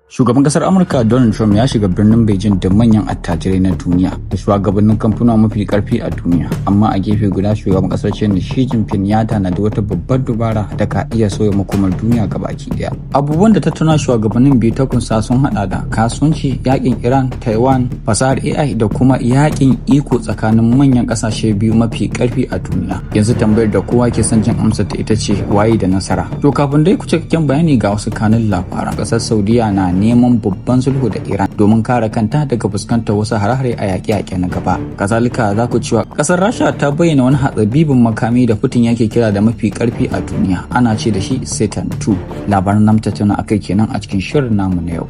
Shugaban kasar Amurka Donald Trump ya shiga birnin Beijing da manyan attajirai na duniya da shugabannin kamfuna mafi karfi a duniya. Amma a gefe guda, shugaban kasar China Xi Jinping ya tanadi wata babbar dubara da ka iya sauya makomar duniya gabaki daya. Abubuwan da tattauna shugabannin biyu ta kunsa sun hada da kasuwanci, yakin Iran, Taiwan, fasahar AI da kuma yakin iko tsakanin manyan kasashe biyu mafi karfi a duniya. Yanzu tambayar da kowa ke son jin amsar ta ita ce, waye da nasara? To, kafin dai ku cikakken bayani, ga wasu kanun labaran. Kasar Saudiya na neman babban sulhu da Iran domin kare kanta daga fuskantar wasu hare-hare a yaƙe-yaƙe na gaba. Kazalika, za ku cewa ƙasar Rasha ta bayyana wani hatsabibin makami da Putin yake kira da mafi ƙarfi a duniya, ana ce da shi Satan 2. Labaran nam tattauna akai kenan a cikin shirin namu na yau.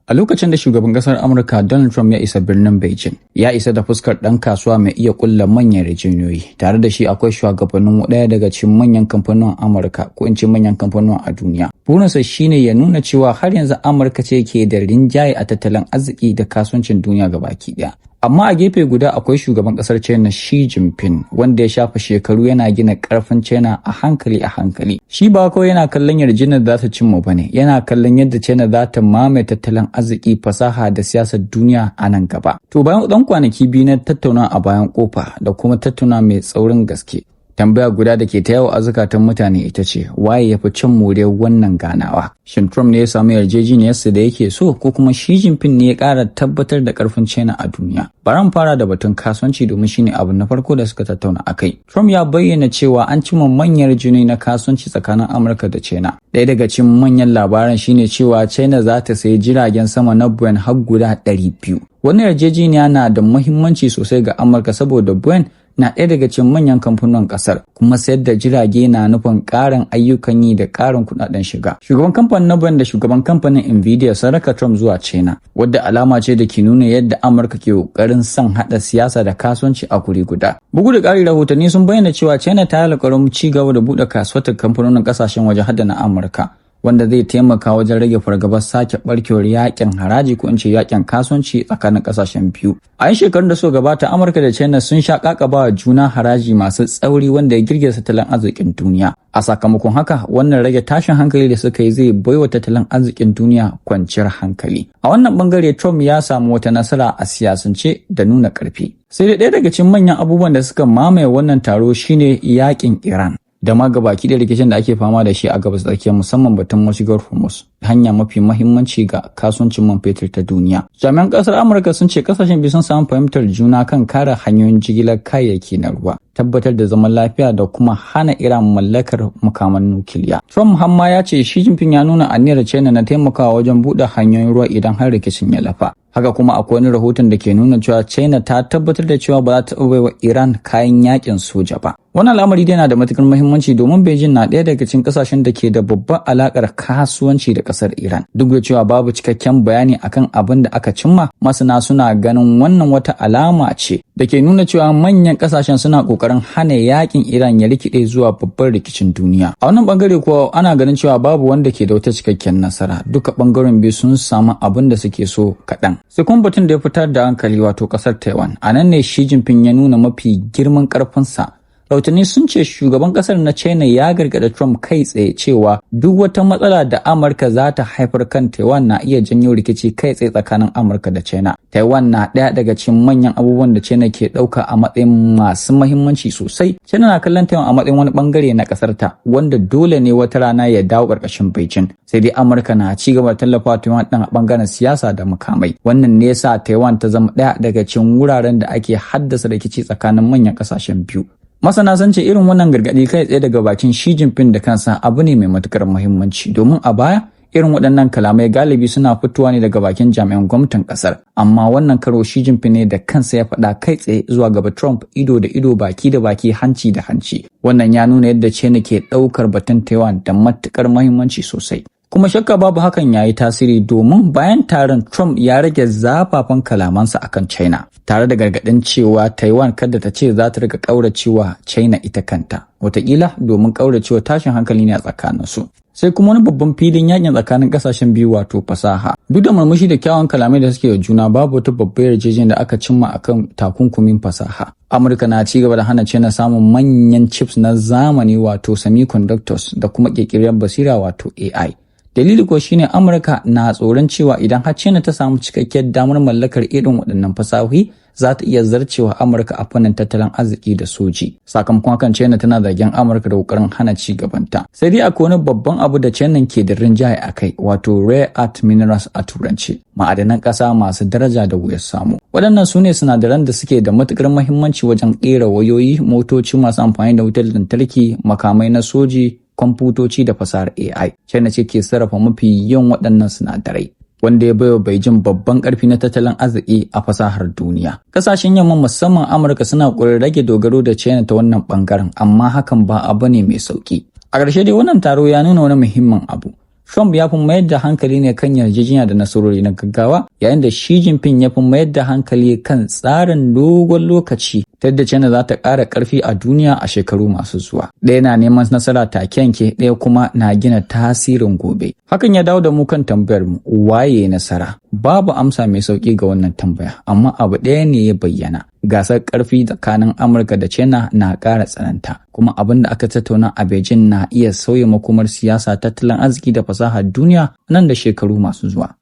A lokacin da shugaban kasar Amurka Donald Trump ya isa birnin Beijing, ya isa da fuskar ɗan kasuwa mai iya kulla manyan yarjejeniyoyi. Tare da shi akwai shugabannin ɗaya daga cikin manyan kamfanonin Amurka, ko in ce manyan kamfanonin a duniya. Burinsa shine ya nuna cewa har yanzu Amurka ce ke da rinjaye a tattalin arziki da kasuwancin duniya gabaki ɗaya. Amma a gefe guda akwai shugaban kasar China Xi Jinping, wanda ya shafa shekaru yana gina karfin China a hankali a hankali. Shi ba kawai yana kallon yarjejeniyar za ta cimma bane, yana kallon yadda China za ta mamaye tattalin arziki, fasaha da siyasar duniya a nan gaba. To, bayan dan kwanaki 2 na tattauna a bayan kofa da kuma tattauna mai tsaurin gaske, tambaya guda da ke ta yawo a zukatan mutane ita ce, waye ya fi cin moriyar wannan ganawa? Shin Trump ne ya samu yarjejeniyarsa da yake so, ko kuma Xi Jinping ne ya ƙara tabbatar da ƙarfin China a duniya? Bari mu fara da batun kasuwanci, domin shine abu na farko da suka tattauna akai. Trump ya bayyana cewa an cimma manyan yarjejeniyoyi na kasuwanci tsakanin Amurka da China. Ɗaya daga cikin manyan labaran shine cewa China za ta sayi jiragen sama na Boeing har guda 200. Wannan yarjejeniya na da muhimmanci sosai ga Amurka, saboda Boeing na ɗaya daga cikin manyan kamfanonin ƙasar, kuma sayar da jirage na nufin ƙarin ayyukan yi da ƙarin kuɗaɗen shiga. Shugaban kamfanin na Boeing da shugaban kamfanin Nvidia sun raka Trump zuwa China, wadda alama ce da ke nuna yadda Amurka ke ƙoƙarin son haɗa siyasa da kasuwanci a guri guda. Bugu da ƙari, rahotanni sun bayyana cewa China ta yi alƙawarin ci gaba da buɗe kasuwar kamfanonin ƙasashen waje, har da na Amurka, wanda zai taimaka wajen rage fargabar sake barkewar yakin haraji, ko in ce yakin kasuwanci, tsakanin kasashen biyu. A yan shekarun da suka gabata, Amurka da China sun sha kakabawa juna haraji masu tsauri, wanda ya girgiza tattalin arzikin duniya. A sakamakon haka, wannan rage tashin hankali da suka yi zai baiwa tattalin arzikin duniya kwanciyar hankali. A wannan bangare, Trump ya samu wata nasara a siyasance da nuna karfi. Sai dai ɗaya daga cikin manyan abubuwan da suka mamaye wannan taro shine yakin Iran da ma gabaki da rikicin da ake fama da shi a Gabas Tsakiya, musamman batun mashigar Hormuz, hanya mafi mahimmanci ga kasuwancin man fetur ta duniya. Jami'an kasar Amurka sun ce kasashen biyu sun samu fahimtar juna kan kare hanyoyin jigilar kayayyaki na ruwa, tabbatar da zaman lafiya da kuma hana Iran mallakar makaman nukiliya. Trump hamma ya ce Xi Jinping ya nuna aniyar China na taimakawa wajen buɗe hanyoyin ruwa idan har rikicin ya lafa. Haka kuma akwai wani rahoton da ke nuna cewa China ta tabbatar da cewa ba za ta baiwa Iran kayan yakin soja ba. Wannan al'amari dai na da matukar muhimmanci, domin Beijing na ɗaya daga cikin kasashen da ke da babbar alakar kasuwanci da kasar Iran. Duk da cewa babu cikakken bayani akan abin da aka cimma, masana suna ganin wannan wata alama ce da ke nuna cewa manyan kasashen suna kokarin hana yakin Iran ya rikide zuwa babban rikicin duniya. A wannan bangare kuwa, ana ganin cewa babu wanda ke da wata cikakken nasara. Duka bangaren biyu sun samu abin da suke so kaɗan. Sai kuma batun da ya fitar da hankali, wato kasar Taiwan. A nan ne Xi Jinping ya nuna mafi girman karfinsa. Rahotanni sun ce shugaban kasar na China ya gargaɗi Trump kai tsaye cewa duk wata matsala da Amurka za ta haifar kan Taiwan na iya janyo rikici kai tsaye tsakanin Amurka da China. Taiwan na ɗaya daga cikin manyan abubuwan da China ke ɗauka a matsayin masu mahimmanci sosai. China na kallon Taiwan a matsayin wani bangare na ƙasar ta, wanda dole ne wata rana ya dawo ƙarƙashin Beijing. Sai dai Amurka na ci gaba da tallafa Taiwan ɗin a bangaren siyasa da makamai. Wannan ne yasa Taiwan ta zama ɗaya daga cikin wuraren da ake haddasa rikici tsakanin manyan ƙasashen biyu. Masana sun ce irin wannan gargaɗi kai tsaye daga bakin Xi Jinping da kansa abu ne mai matukar muhimmanci, domin a baya irin waɗannan kalamai galibi suna fitowa ne daga bakin jami'an gwamnatin ƙasar. Amma wannan karo Xi Jinping ne da kansa ya faɗa kai tsaye zuwa gaba Trump, ido da ido, baki da baki, hanci da hanci. Wannan ya nuna yadda China ke ɗaukar batun Taiwan da matukar muhimmanci sosai. Kuma shakka babu hakan ya yi tasiri, domin bayan taron Trump ya rage zafafan kalamansa akan China, tare da gargaɗin cewa Taiwan kada ta ce za ta rika ƙauracewa China ita kanta, wataƙila domin ƙauracewa tashin hankali ne a tsakaninsu. Sai kuma wani babban filin yakin tsakanin kasashen biyu, wato fasaha. Duk da murmushi da kyawun kalamai da suke wa juna, babu wata babbar yarjejeniyar da aka cimma akan takunkumin fasaha. Amurka na ci gaba da hana China samun manyan chips na zamani, wato semiconductors, da kuma ƙirƙirar basira, wato AI. Dalili ko shine Amurka na tsoron cewa idan har China ta samu cikakkiyar damar mallakar irin waɗannan fasahohi, za ta iya zarcewa Amurka a fannin tattalin arziki da soji. Sakamakon hakan, China tana zargin Amurka da kokarin hana ci gabanta. Sai dai akwai wani babban abu da China ke da rinjaye a kai, wato rare earth minerals a Turanci, ma'adanan ƙasa masu daraja da wuyar samu. Waɗannan su ne sinadaran da suke da matukar muhimmanci wajen ƙera wayoyi, motoci masu amfani da wutar lantarki, makamai na soji, kwamfutoci da fasahar AI. China ce ke sarrafa mafi yawan waɗannan sinadarai, wanda ya baiwa Beijing babban ƙarfi na tattalin arziki a fasahar duniya. Kasashen yamma, musamman Amurka, suna ƙoƙarin rage dogaro da China ta wannan ɓangaren, amma hakan ba abu ne mai sauƙi. A ƙarshe dai, wannan taro ya nuna wani muhimmin abu. Trump ya fi mayar da hankali ne kan yarjejeniya da nasarori na gaggawa, yayin da Xi Jinping ya fi mayar da hankali kan tsarin dogon lokaci ta yadda China za ta ƙara ƙarfi a duniya a shekaru masu zuwa. Ɗaya na neman nasara take yanke, ɗaya kuma na gina tasirin gobe. Hakan ya dawo da mu kan tambayar mu: waye nasara? Babu amsa mai sauƙi ga wannan tambaya, amma abu ɗaya ne ya bayyana. Gasar ƙarfi tsakanin Amurka da China na ƙara tsananta, kuma abin da aka tattauna a Beijing na iya sauya makomar siyasa, tattalin arziki da fasahar duniya nan da shekaru masu zuwa.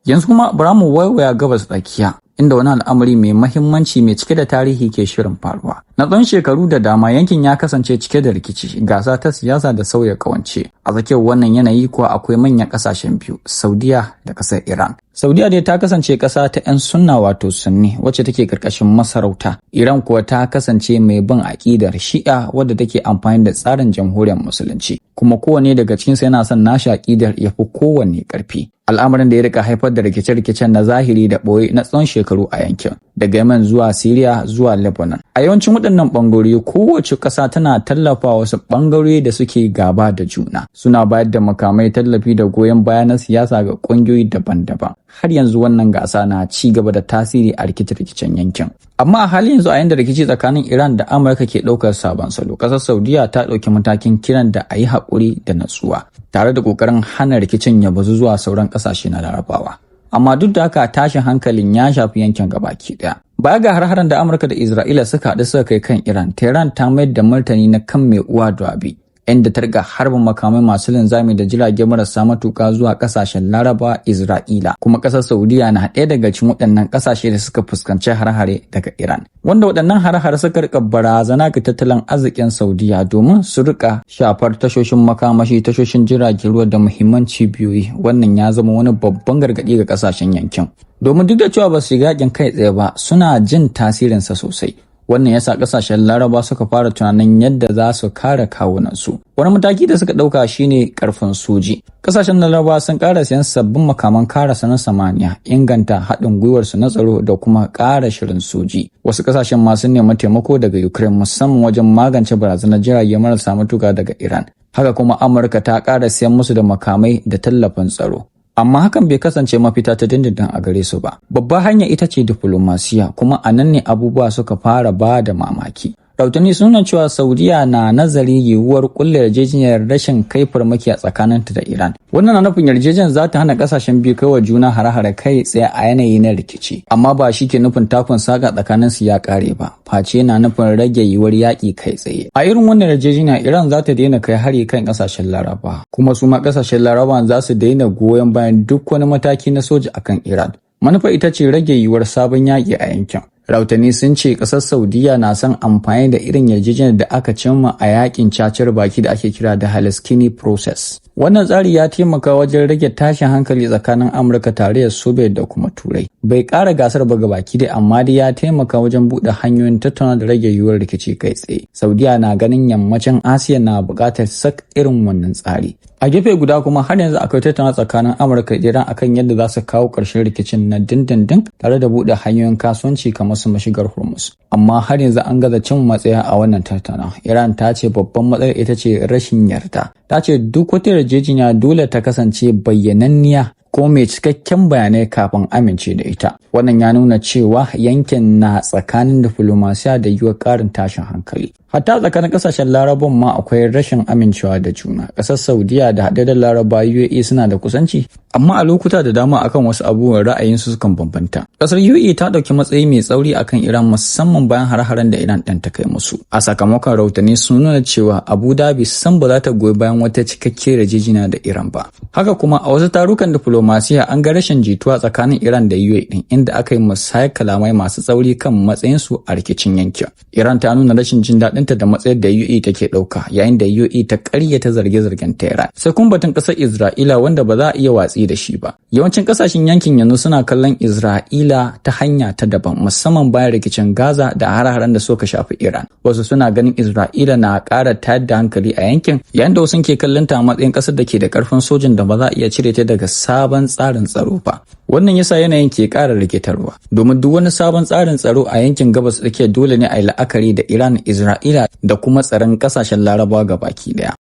Yanzu kuma bara mu waiwaya Gabas Tsakiya, inda wani al'amari mai mahimmanci mai cike da tarihi ke shirin faruwa. Na tsawon shekaru da dama, yankin ya kasance cike da rikici, gasa ta siyasa da sauya kawance. A tsakiyar wannan yanayi kuwa akwai manyan kasashen biyu, Saudiya da kasar Iran. Saudiya dai ta kasance ƙasa ta 'yan Sunna, wato Sunni, wacce take karkashin masarauta. Iran kuwa ta kasance mai bin aƙidar Shi'a wadda take amfani da tsarin jamhuriyar Musulunci. Kuma kowanne daga cikinsu yana son nashi aƙidar ya fi kowanne ƙarfi. Al'amarin da ya rika haifar da rikice-rikicen na zahiri da ɓoye na tsawon shekaru a yankin, daga Yemen zuwa Syria zuwa Lebanon. A yawancin waɗannan ɓangarori, kowace ƙasa tana tallafa wasu ɓangarori da suke gaba da juna. Suna bayar da makamai, tallafi da goyon baya na siyasa ga ƙungiyoyi daban-daban. Har yanzu wannan gasa na ci gaba da tasiri a rikice-rikicen yankin. Amma a halin yanzu, a yanda rikici tsakanin Iran da Amurka ke ɗaukar sabon salo, ƙasar Saudiya ta ɗauki matakin kiran da a yi haƙuri da natsuwa, tare da ƙoƙarin hana rikicin ya bazu zuwa sauran ƙasashe na Larabawa. Amma duk da haka, tashin hankalin ya shafi yankin gabaki ɗaya. Baya ga har-haren da Amurka da Isra'ila suka haɗu suka kai kan Iran, Tehran ta mayar da martani na kan mai uwa da wabi, inda ta riga harbin makamai masu linzami da jirage marasa matuka zuwa kasashen Laraba, Isra'ila. Kuma kasar Saudiya na ɗaya daga cikin waɗannan kasashe da suka fuskanci har-hare daga Iran. Wanda waɗannan har-hare suka rika barazana ga tattalin arzikin Saudiya domin su rika shafar tashoshin makamashi, tashoshin jiragen ruwa da muhimman cibiyoyi. Wannan ya zama wani babban gargaɗi ga kasashen yankin. Domin duk da cewa ba su shiga yakin kai tsaye ba, suna jin tasirinsa sosai. Wannan yasa kasashen Laraba suka fara tunanin yadda za su kare kawunansu. Wani mataki da suka ɗauka shine karfin soji. Kasashen Laraba sun ƙara siyan sabbin makaman kare sararin samaniya, inganta haɗin gwiwarsu na tsaro da kuma ƙara shirin soji. Wasu kasashen ma sun nemi taimako daga Ukraine, musamman wajen magance barazanar jirage marasa matuka daga Iran. Haka kuma Amurka ta ƙara siyan musu da makamai da tallafin tsaro. Amma hakan bai kasance mafita ta dindindin a gare su ba. Babbar hanya ita ce diflomasiya, kuma a nan ne abubuwa suka fara ba da mamaki. Rahotanni sun nuna cewa Saudiya na nazari yiwuwar kulle yarjejeniyar rashin kai farmaki a tsakaninta da Iran. Wannan na nufin yarjejeniyar za ta hana kasashen biyu kai wa juna hare-hare kai tsaye a yanayi na rikici. Amma ba shi ke nufin takun saka tsakanin su ya kare ba, face na nufin rage yiwuwar yaƙi kai tsaye. A irin wannan yarjejeniya, Iran za ta daina kai hari kan kasashen Laraba, kuma su ma kasashen Laraba za su daina goyon bayan duk wani mataki na soja akan Iran. Manufa ita ce rage yiwuwar sabon yaƙi a yankin. Rahotanni sun ce ƙasar Saudiya na son amfani da irin yarjejeniyar da aka cimma a yakin cacar baki da ake kira da Helsinki Process. Wannan tsari ya taimaka wajen rage tashin hankali tsakanin Amurka, Tarayyar Soviet da kuma Turai. Bai ƙara gasar ba gabaki dai, amma dai ya taimaka wajen buɗe hanyoyin tattauna da rage yiwuwar rikici kai tsaye. Saudiya na ganin Yammacin Asiya na buƙatar sak irin wannan tsari. A gefe guda kuma, har yanzu akwai tattauna tsakanin Amurka da Iran akan yadda za su kawo ƙarshen rikicin na dindindin tare da buɗe hanyoyin kasuwanci kamar su mashigar Hormuz. Amma har yanzu an gaza cin matsaya a wannan tattaunawa. Iran ta ce babban matsalar ita ce rashin yarda. Ta ce duk wata yarjejeniya dole ta kasance bayyananniya ko mai cikakken bayanai kafin amince da ita. Wannan ya nuna cewa yankin na tsakanin diflomasiya da yiwuwar ƙarin tashin hankali. Hatta tsakanin kasashen Larabawan ma akwai rashin amincewa da juna. Ƙasar Saudiya da haɗaɗɗen Laraba UAE suna da kusanci, amma a lokuta da dama akan wasu abubuwan ra'ayinsu sukan bambanta. Ƙasar UAE ta ɗauki matsayi mai tsauri akan Iran, musamman bayan har-haren da Iran ɗin ta kai musu. A sakamakon, rahotanni sun nuna cewa Abu Dhabi san ba za ta goyi bayan wata cikakkiyar yarjejeniya da Iran ba. Haka kuma, a wasu tarukan diflomasiya an ga rashin jituwa tsakanin Iran da UAE ɗin, inda aka yi musayar kalamai masu tsauri kan matsayinsu a rikicin yankin. Iran ta nuna rashin jin daɗinta da matsayar da UAE take ɗauka, yayin da UAE ta ƙaryata zarge-zargen Tehran. Sai kuma batun ƙasar Isra'ila, wanda ba za a iya watsi da shi ba. Yawancin ƙasashen yankin yanzu suna kallon Isra'ila ta hanya ta daban, musamman bayan rikicin Gaza da har-haren da suka shafi Iran. Wasu suna ganin Isra'ila na ƙara tayar da hankali a yankin, yayin da wasu ke kallon ta a matsayin ƙasar da ke da ƙarfin sojin da ba za a iya cire ta daga sabon tsarin tsaro ba. Wannan yasa yanayin ke ƙara rikitarwa. Domin duk wani sabon tsarin tsaro a yankin Gabas Tsakiya dole ne a yi la'akari da Iran, Isra'ila da kuma tsaron ƙasashen Larabawa baki ɗaya.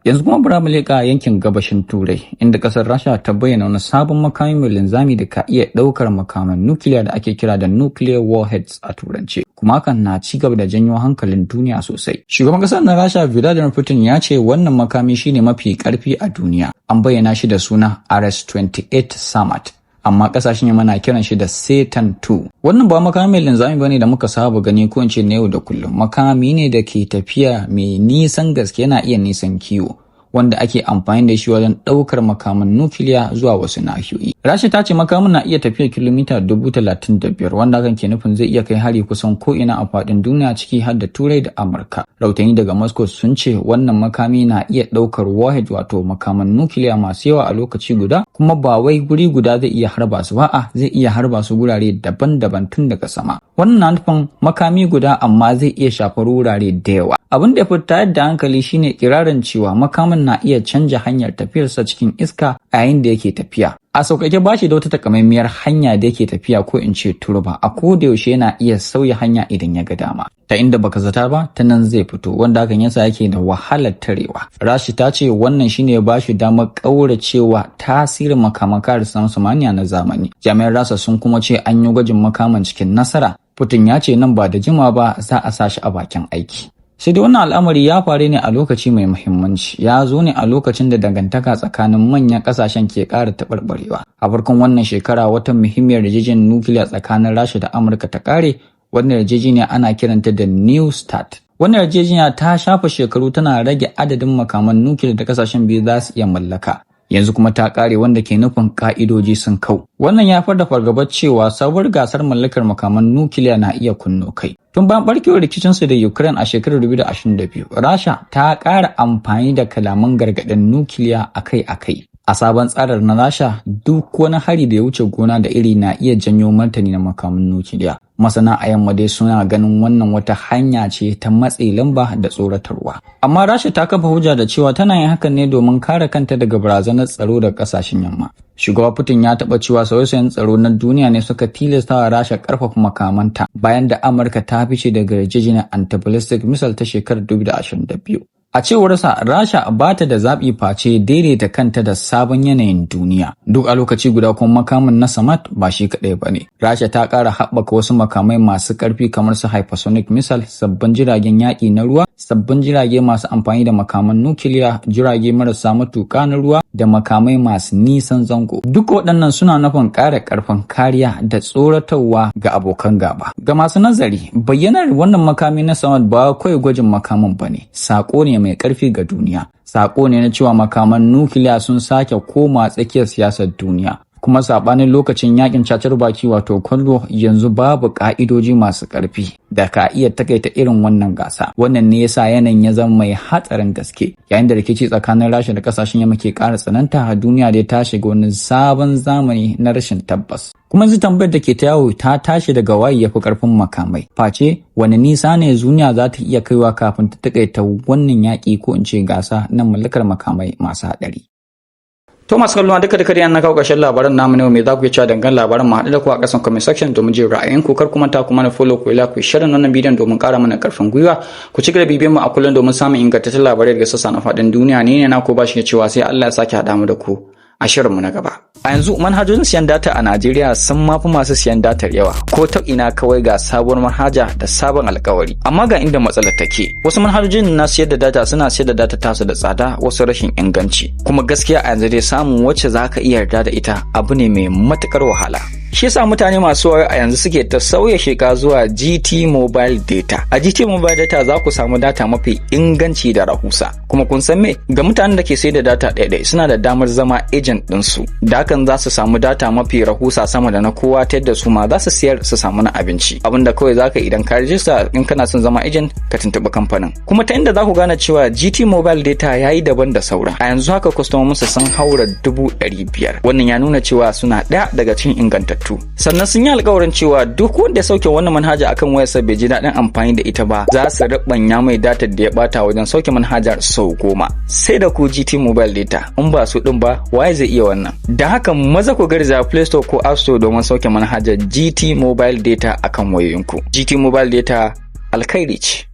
Yanzu kuma bara mu leƙa yankin gabashin Turai, inda ƙasar Rasha ta bayyana wani sabon makami mai linzami da ka iya ɗaukar makaman nukiliya da ake kira da nuclear warheads a Turance. Kuma hakan na ci gaba da janyo hankalin duniya sosai. Shugaban ƙasar na Rasha, Vladimir Putin, ya ce wannan makami shine mafi ƙarfi a duniya. An bayyana shi da suna RS-28 Sarmat, amma kasashen yamma na kiran shi da Satan 2. Wannan ba makami mai linzami bane da muka saba gani ko in ce na yau da kullum. Makami ne da ke tafiya mai nisan gaske, yana iya nisan kiwo, wanda ake amfani da shi wajen ɗaukar makaman nukiliya zuwa wasu nahiyoyi. Rasha ta ce makamin na iya tafiya kilomita 35,000, wanda hakan ke nufin zai iya kai hari kusan ko'ina a faɗin duniya, ciki har da Turai da Amurka. Rahotanni daga Moscow sun ce wannan makami na iya ɗaukar warhead, wato makaman nukiliya masu yawa a lokaci guda, kuma ba wai guri guda zai iya harba su ba, a zai iya harba su gurare daban-daban tun daga sama. Wannan na nufin makami guda amma zai iya shafar wurare da yawa. Abin da ya fi tayar da hankali shine kirarin cewa makamin na iya canja hanyar tafiyarsa cikin iska a yayin da yake tafiya. A sauƙaƙe, ba shi da wata takamaimiyar hanya da yake tafiya ko in ce turba, a koda yaushe yana iya sauya hanya idan ya ga dama. Ta inda baka zata ba, ta nan zai fito, wanda hakan yasa yake da wahalar tarewa. Rashi ta ce wannan shine ba shi damar ƙauracewa tasirin makaman kare sararin samaniya na zamani. Jami'an Rasa sun kuma ce an yi gwajin makaman cikin nasara. Putin ya ce nan ba da jima ba za a sa shi a bakin aiki. Sai dai wannan al'amari ya faru ne a lokaci mai muhimmanci, ya zo ne a lokacin da dangantaka tsakanin manyan kasashen ke ƙara taɓarɓarewa. A farkon wannan shekara, wata muhimmiyar yarjejeniyar nukiliya tsakanin Rasha da Amurka ta ƙare. Wannan yarjejeniya ana kiranta da New START. Wannan yarjejeniya ta shafa shekaru tana rage adadin makaman nukiliya da kasashen biyu za su iya mallaka. Yanzu kuma ta kare, wanda ke nufin ka'idoji sun kau. Wannan ya haifar da fargabar cewa sabuwar gasar mallakar makaman nukiliya na iya kunno kai. Tun bayan barkewar rikicinsu da Ukraine a shekarar 2022, Rasha ta ƙara amfani da kalaman gargaɗin nukiliya akai-akai. A sabon tsarin na Rasha, duk wani hari da ya wuce gona da iri na iya janyo martani na makaman nukiliya. Masana a yamma dai suna ganin wannan wata hanya ce ta matse lamba da tsoratarwa. Amma Rasha ta kafa hujja da cewa tana yin hakan ne domin kare kanta daga barazanar tsaro da kasashen yamma. Shugaba Putin ya taɓa cewa sauye-sauyen tsaro na duniya ne suka tilasta wa Rasha ƙarfafa makamanta bayan da Amurka ta fice daga yarjejeniyar anti-ballistic missile ta shekarar 2022. A cewarsa, Rasha ba ta da zaɓi face daidaita kanta da sabon yanayin duniya. Duk a lokaci guda kuma, makamin na Sarmat ba shi kaɗai ba ne. Rasha ta ƙara haɓaka wasu makamai masu ƙarfi kamar su hypersonic missile, sabbin jiragen yaƙi na ruwa, sabbin jirage masu amfani da makaman nukiliya, jirage marasa matuƙa na ruwa da makamai masu nisan zango. Duk waɗannan suna nufin ƙara ƙarfin kariya da tsoratarwa ga abokan gaba. Ga masu nazari, bayyanar wannan makami na Sarmat ba kawai gwajin makamin ba ne, saƙo ne mai ƙarfi ga duniya. Saƙo ne na cewa makaman nukiliya sun sake koma tsakiyar siyasar duniya. Kuma saɓanin lokacin yakin cacar baki, wato Cold, yanzu babu ƙa'idoji masu ƙarfi da ka iya takaita irin wannan gasa. Wannan ne yasa yanayin ya zama mai hatsarin gaske. Yayin da rikici tsakanin Rasha da kasashen yamma ke ƙara tsananta, duniya dai ta shiga wani sabon zamani na rashin tabbas. Kuma yanzu tambayar da ke ta yawo ta tashi daga waye ya fi ƙarfin makamai, face wani nisa ne duniya za ta iya kaiwa kafin ta takaita wannan yaƙi ko in ce gasa na mallakar makamai masu haɗari. To, masu kallon, duka duka dai na kawo ƙarshen labaran namu ne. Me za ku iya cewa dangane labaran? Mu haɗu da ku a ƙasan comment section domin jin ra'ayin ku. Kar ku manta ku mana follow, ku like, ku share wannan bidiyon domin ƙara mana ƙarfin gwiwa. Ku ci gaba da bibiyan mu a kullum domin samun ingantattun labarai daga sassa na faɗin duniya. Ni ne na ku ba shi cewa sai Allah ya sake haɗa mu da ku a A shirinmu na gaba. A yanzu manhajojin siyan data a Najeriya sun mafi masu siyan datar yawa. Ko ta ina kawai ga sabuwar manhaja da sabon alkawari. Amma ga inda matsalar take. Wasu manhajojin na siyar da data suna siyar da data tasu da tsada, wasu rashin inganci. Kuma gaskiya a yanzu dai samun wacce za ka iya yarda da ita abu ne mai matukar wahala. Shi yasa mutane masu wayo a yanzu suke ta sauya sheka zuwa GT Mobile Data. A GT Mobile Data za ku samu data mafi inganci da rahusa. Kuma kun san me? Ga mutanen da ke sai da data ɗaiɗai, suna da damar zama agent ɗinsu. Da hakan za su samu data mafi rahusa sama da na kowa, ta yadda su ma za su siyar su samu na abinci. Abin da kawai za ka idan ka rijista, in kana son zama agent, ka tuntuɓi kamfanin. Kuma ta inda za ku gane cewa GT Mobile Data ya yi daban da saura. A yanzu haka kwastomominsu sun haura 500,000. Wannan ya nuna cewa suna ɗaya daga cikin ingantattu. Sannan sun yi alkawarin cewa duk wanda ya sauke wannan manhaja akan wayarsa bai ji daɗin amfani da ita ba, za su riɓanya mai datar da ya bata wajen sauke manhajar sau 10. Sai da ku GT Mobile Data, in ba su ɗin ba, waye zai iya wannan? Da haka maza ku garza Play Store ko App Store domin sauke manhajar GT Mobile Data akan wayoyinku. GT Mobile Data alkhairi ce.